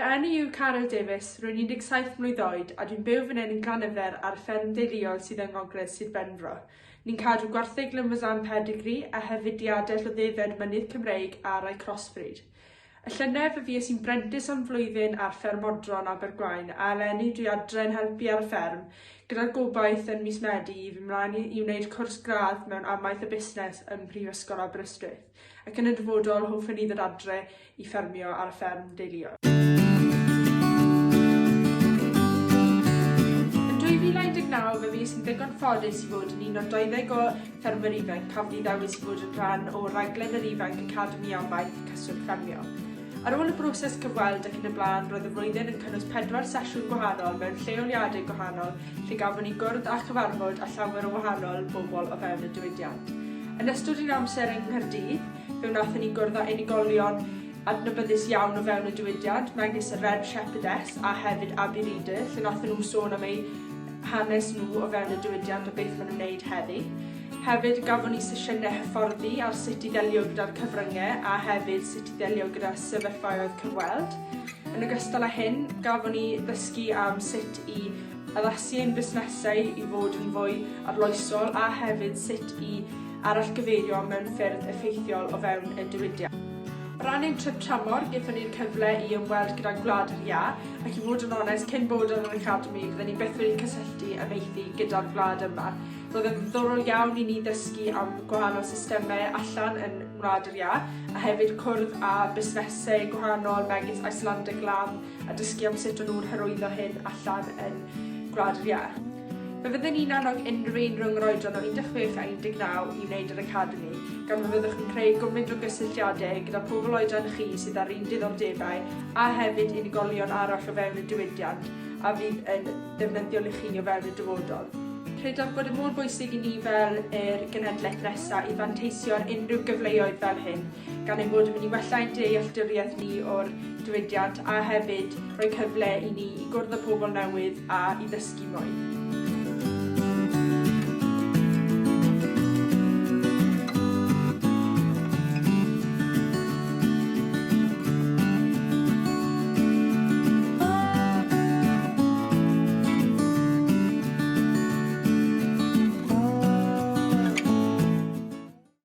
Fy enw i yw Caryl Davies, rwy'n 17 mlwydd oed a dwi'n byw fan hyn yn Glanyfer ar fferm deuluol sydd yng Ngogledd Sir Benfro. Ni'n cadw gwartheg Limousin pedigree a hefyd diadell o ddefaid Mynydd Cymreig a rhai crossbreed. Y llynedd fe fues i'n brentis am flwyddyn ar Fferm Modron, Abergwaun, a eleni dwi adre yn helpu ar y fferm, gyda'r gobaith yn mis Medi i fy mlaen i wneud cwrs gradd mewn Amaeth a Busnes ym Mhrifysgol Aberystwyth. Ac yn y dyfodol hoffen i ddod adre i ffermio ar y fferm deuluol. Yn 2019 fe fues i'n ddigon ffodus i fod yn un o'r 20 o ffermwyr ifanc cafodd ei ddewis i fod yn rhan o raglen yr Ifanc Academi Amaeth Cyswllt Ffermio. Ar ôl y broses cyfweld ac yn y blaen roedd y flwyddyn yn cynnwys pedwar sesiwn gwahanol mewn lleoliadau gwahanol lle gafon ni gwrdd a chyfarfod â llawer o wahanol bobl o fewn y diwydiant. Yn ystod ein amser yng Nghaerdydd, Fe wnaethon ni gwrdd â unigolion adnabyddus iawn o fewn y diwydiant, megis y Red Shepherdess a hefyd Abi Reader, lle wnaethon nhw sôn am eu hanes nhw o fewn y diwydiant a beth maen nhw'n wneud heddi. Hefyd, gafon ni sesiynau hyfforddi ar sut i ddelio gyda'r cyfryngau a hefyd sut i ddelio gyda sefyllfaoedd cyfweld. Yn ogystal â hyn, gafon ni ddysgu am sut i addasu ein busnesau i fod yn fwy arloesol a hefyd sut i arallgyfeirio mewn ffyrdd effeithiol o fewn y diwydiant. O ran ein trip tramor, gaethon ni'r cyfle i ymweld gyda Gwlad yr Iâ, ac i fod yn onest, cyn bod ar yr Academi, fydden ni byth wedi cysylltu amaethu gyda'r gwlad yma. Roedd yn ddiddorol iawn i ni ddysgu am gwahanol systemau allan yn Ngwlad yr Iâ, a hefyd cwrdd â busnesau gwahanol megis Icelandic Lamb a dysgu am sut o'n nhw'n hyrwyddo hyn allan yn Gwlad yr Iâ. Fe fydden ni'n annog unrhyw un rhwng yr oedran o 16 a 19 i wneud yr Academi, gan fy fyddwch yn creu gwmynt o gysylltiadau gyda pobl oedran chi sydd â'r un diddordebau a hefyd unigolion arall o fewn y diwydiant a fydd yn ddefnyddiol i chi o fewn y dyfodol. Credaf bod e mor bwysig i ni fel yr genhedlaeth nesaf i fanteisio ar unrhyw gyfleoedd fel hyn, gan ei bod yn mynd i wella ein dealltwriaeth ni o'r diwydiant a hefyd rhoi cyfle i ni i gwrdd â pobl newydd a i ddysgu mwy.